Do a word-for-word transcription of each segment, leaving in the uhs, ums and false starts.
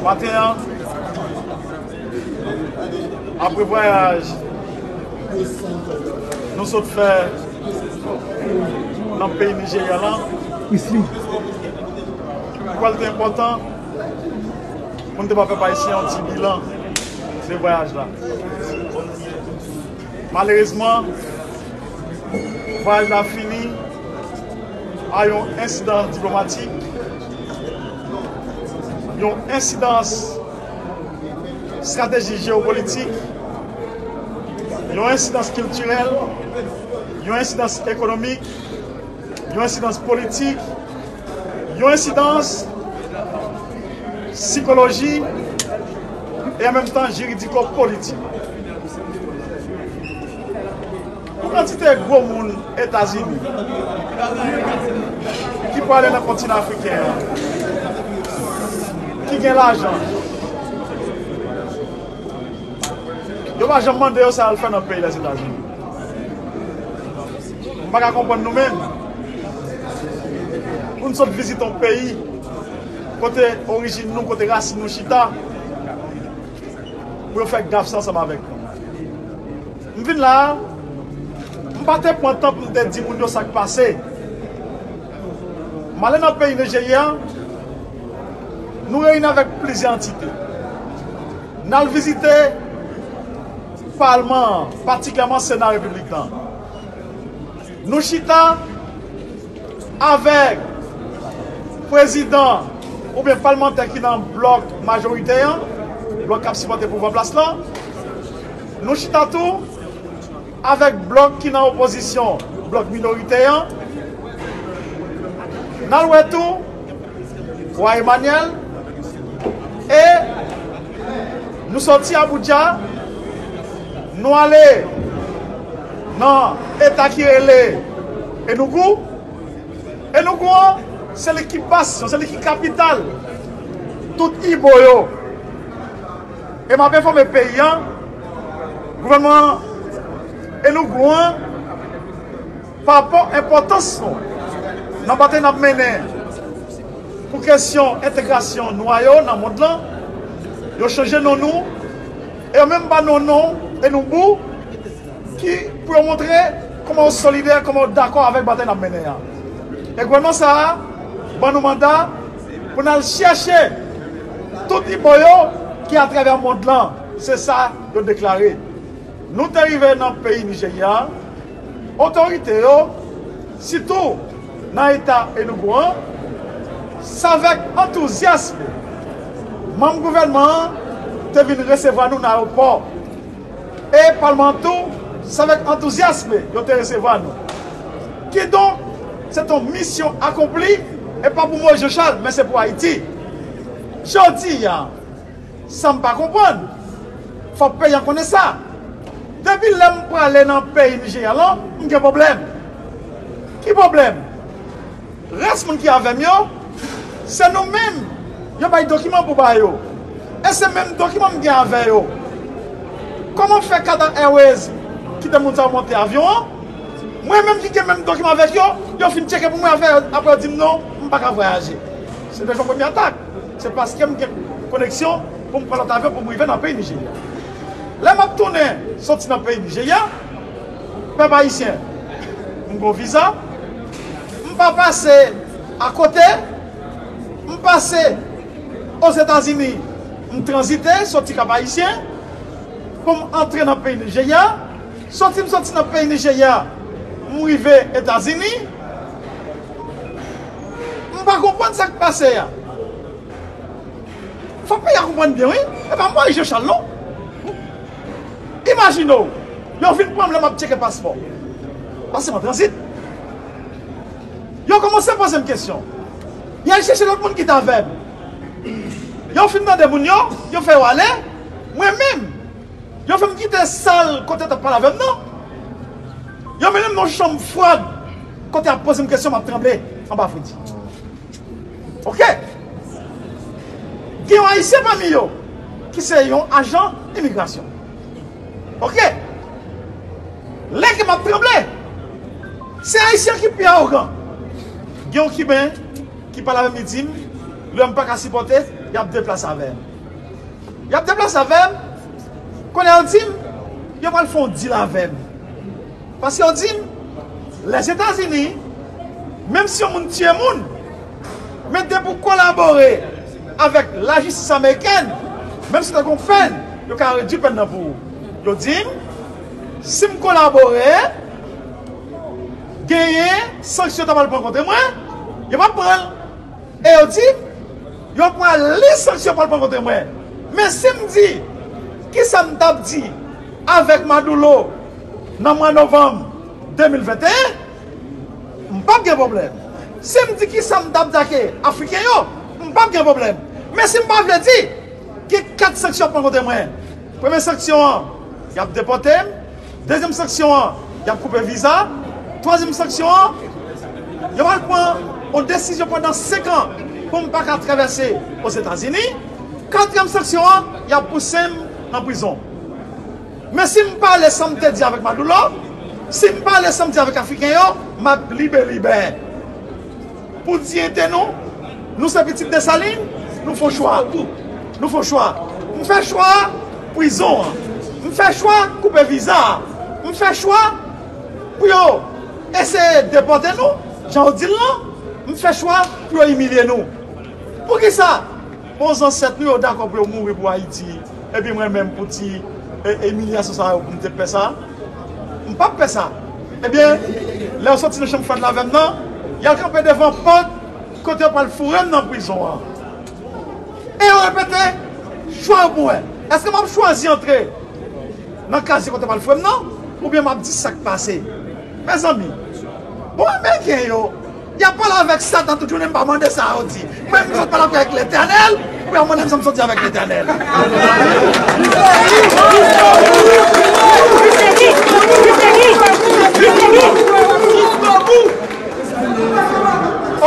Maten an, apre vwayaj nou sot fè nan peyi Nijerya lan, m kwè l te enpòtan pou n te ba pèp ayisyen yon ti bilan de vwayaj la. Malerezman, vwayaj la fini a yon ensidans diplomatik, yon ensidans estrateji jewopolitik, yon ensidans kiltirèl, yon ensidans ekonomik, yon ensidans politik, yon ensidans sikoloji e an menm tan jiridiko-politik. Pou kantite gwo moun Etazini ki prale nan kontinan afriken an, ki gen lajan, yo pa janm mande yo sa y al fè nan peyi Lèzetazini. M pa ka konprann nou menm. Pou n sot vizite yon peyi kote orijin nou, kote rasin nou chita, pou yo fè gaf sa ansanm avèk nou. M vin la a, m pa te pran tan pou m te di moun yo sa k pase. M ale nan peyi Nijerya, nou reyini avèk plizyè antite. N al vizite palman an, patikilyèman Sena Repiblik lan. Nou chita avèk prezidan oubyen palmantè ki nan blòk majoritè an, blòk k ap sipòte pouvwa plas lan. Nou chita tou avèk blòk ki nan opozisyon, blòk minoritè an. N al wè tou Wa Emmanuel e nou sòti Abuja, nou ale nan eta ki rele Enugu. Enugu an, se li ki basyon, se li ki kapital tout Ibo yo. E m ap enfòme peyi an, gouvènman Enugu an, pa rapò enpòtans nou nan batay n ap mennen pou kesyon entegrasyon nwa yo nan mond lan, yo chanje non nou, e yo menm ba nou non Enugu, ki pou yo montre kòman yo solidè, kòman yo dakò avèk batay n ap mennen an. E gouvènman sa a ban nou manda pou n al chèche tout Ibo yo ki atravè mond lan. Se sa yo deklare. Nou te rive nan peyi Nijerya, otorite yo, sitou nan eta Enugu an, s avèk antouzyasm manm gouvènman an te vin resevwa nou nan ayewopò. E palman an tou, s avèk antouzyasm yo te resevwa nou. Kidonk, se t on misyon akonpli, e pa pou Moïse Jean Charles, men se pou Ayiti. Jodi a, sa m pa konprann, fòk peyi an konnen sa. Depi lè m prale nan peyi Nijerya lan, m gen pwoblèm. Ki pwoblèm? Rès moun ki avè m yo, se nou menm yo bay dokiman pou ba yo. E se menm dokiman m gen avè yo. Kòman fè Qatar Airways kite moun sa yo monte avyon an? Mwen menm ki gen menm dokiman avèk yo, yo fin tcheke pou mwen avè yo, apre yo di m non, m pa ka vwayaje. Se deja yon premye atak. Se paske m gen koneksyon pou m pran lòt avyon pou m rive nan peyi Nijerya. Lè m ap tounen soti nan peyi Nijerya, pèp ayisyen, m gen yon viza, m pa pase akote, m pase Ozetazini, m tranzite, soti Kap Ayisyen, pou m antre nan peyi Nijerya. Soti m soti nan peyi Nijerya, m rive Etazini. M pa konprann sa k pase a. Fòk peyi a konprann byen, wi. E pa Moïse Jean Charles, non. Imajine w, yo vin pran m lè m ap tcheke paspò. Paske m an tranzit. Yo kòmanse poze m kesyon. Y al chèche lòt moun ki t avè m. Yo fin mande moun yo, yo fè yo ale. Mwen menm, yo fè m kite sal kote yo t ap pale avè m nan. Yo mennen m nan yon chanm fwad kote y ap poze m kesyon, m ap tranble anba fredi. Oke? Gen yon Ayisyen pami yo ki se yon ajan imigrasyon. Oke? Lè ke m ap tranble, se Ayisyen ki pi awogan. Gen yon Kiben ki pale avè m, li di m, Lè m pa ka sipòte, y ap deplase avè m. Y ap deplase avè m. Kounye a yo di m, yo pral fè yon deal avè m. Paske yo di m, Lèzetazini, menm si yon moun tiye moun, men depi w kolabore avèk lajistis amerikèn, menm si w te gen yon pèn, yo ka redui pèn nan pou ou. Yo di m, si m kolabore, genyen sanksyon yo ta pral pran kont mwen, yo p ap pran l. E yo di m, yo pral li sanksyon pral pran kont mwen. Men si m di, kisa m t ap di avèk Maduro nan mwa novanm de mil venteyen, m p ap gen pwoblèm. Si m di kisa m t ap di ak Afriken yo, m p ap gen pwoblèm. Men si m pa vle di, gen kat sanksyon pran kont mwen. Premye sanksyon an, y ap depòte m. Dezyèm sanksyon an, y ap koupe viza. Twazyèm sanksyon an, yo pral pran yon desizyon pandan senk an pou m pa ka travèse Ozetazini. Katriyèm sanksyon an, y ap pouse m nan prizon. Men si m pale sa m te di avèk Maduro, si m pale sa m di avèk Afriken yo, m ap libe libè. Pou diyite nou, nou se pitit Desalin, nou fè yon chwa. Nou fè yon chwa. M fè chwa prizon an. M fè chwa koupe viza a. M fè chwa pou yo eseye depòte nou, jan yo di l lan. M fè chwa pou yo imilye nou. Poukisa? Bon, zansèt nou yo dakò pou yo mouri pou Ayiti. Epi mwen menm pou ti, e, imilyasyon sa yo pou m te pè sa? M p ap pè sa. Ebyen, lè yo soti nan chanm fwad la avè m nan, y al kanpe devan pòt kote yo pral foure m nan prizon an. E yo repete chwa yo pou wè. Èske m ap chwazi antre nan kazye kote yo pral foure m nan, oubyen m ap di sa k pase? Mezanmi, bon, Ameriken yo, y ap pale avèk Satan tout jounen, m pa mande sa yo di. Mwen, m sot pale avèk Letènèl, pou y ap mande m sa m sot di avèk Letènèl.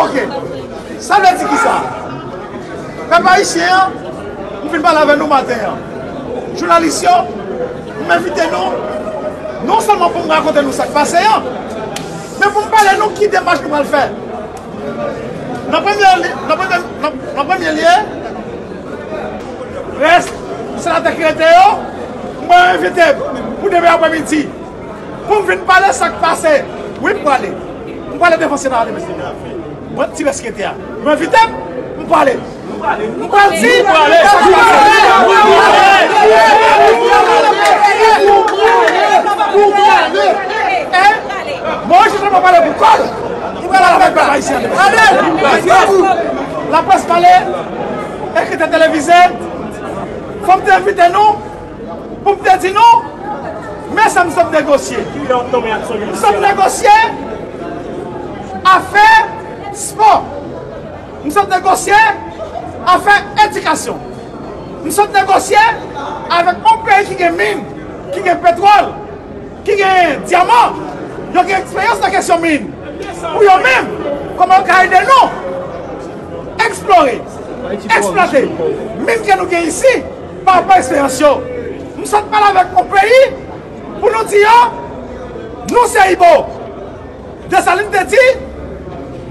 Ok. Sa vle di kisa? Pèp ayisyen an, m vin pale avè nou maten an. Jounalis yo, m envite nou, non sèlman pou m rakonte nou sa k pase an, men pou m pale nou ki demach nou pral fè. Nan premye li-, nan premye, nan, nan premye lye, rès senatè ki rete yo, mwen envite m pou demen aprèmidi. Pou m vin pale sa k pase. Wi, m prale. M prale devan Sena a demen. Mwen ti rès ki rete a. Mwen envite m, m prale. M pral di sa k pase. E mwen jis mwen prale pou kò l. M pral avèk pèp ayisyen an demen. Laprès pale, ekritè televize, fò m te envite nou. Pou m te di nou, men sa m sot negosye. M sot negosye afè spò. M sot negosye afè edikasyon. M sot negosye avèk yon peyi ki gen min, ki gen petwòl, ki gen dyaman. Yo gen eksperyans nan kesyon min. Pou yo menm, kòman yo ka ede nou eksplore, eksplwate min ke nou gen isi? Pa rapò eksperyans yo. M sot pale avèk yon peyi pou nou di yo, nou se Ibo. Desalin te di,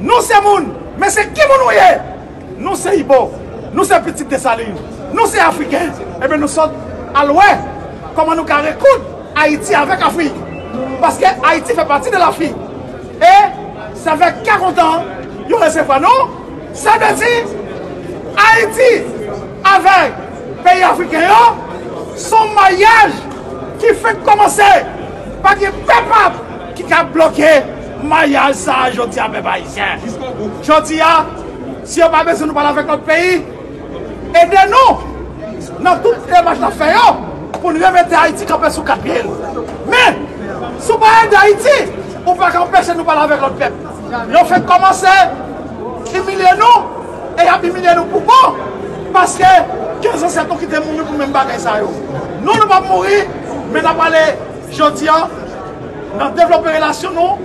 nou se moun. Men se ki moun ou ye? Nou se Ibo. Nou se pitit Desalin. Nou se Afriken. Ebyen, nou sot al wè kòman nou ka rekoud Ayiti avèk Afrik. Paske Ayiti fè pati de Lafrik. E se avèk kè kontan yo resevwa nou. Sa vle di, Ayiti avèk peyi afriken yo, se yon maryaj ki fenk kòmanse. Pa gen pèp ki ka bloke maryaj sa a jodi a, pèp ayisyen. Jodi a, si yo pa bezwen nou pale avèk lòt peyi, ede nou nan tout demach n ap fè yo pou n remete Ayiti kanpe sou kat pye l. Men, si w pa ede Ayiti, ou pa ka anpeche nou pale avèk lòt pèp. Yo fenk kòmanse imilye nou, e y ap imilye nou pou bon, paske gen zansèt nou ki te mouri pou menm bagay sa yo. Nou, nou p ap mouri, men n ap ale jodi a nan devlope relasyon nou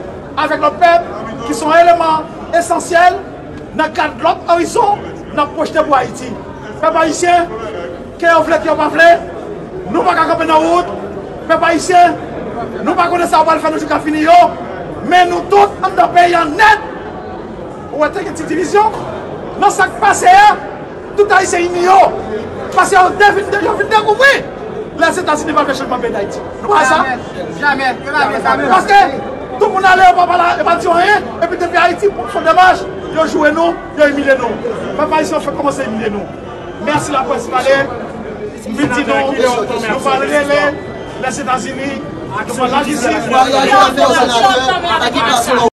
avèk lòt pèp ki se yon eleman esansyèl nan kad lòt orizon n ap pwojte pou Ayiti. Pèp ayisyen, ke yo vle, ke yo pa vle, nou pa ka kanpe nan wout. Pèp ayisyen, nou pa konnen sa yo pral fè nan jou k ap vini yo, men nou tout anndan peyi a nèt. Ou wè, te gen ti divizyon, Nan sa k pase a, tout Ayisyen ini yo. Paske yo te vin, yo vin dekouvri Lèzetazini pa vle chanjman peyi Dayiti. Nou pa sa? Jamè. Jamè. Jamè. Paske tout moun ale, yo pa pale, yo pa di anyen. Epi depi Ayiti, se domaj, yo joure nou, yo imilye nou. Pèp ayisyen, yo fèk kòmanse imilye nou. Mèsi laprès pale. M vin di nou, nou pral rele Lèzetazini, nou pral lajistis.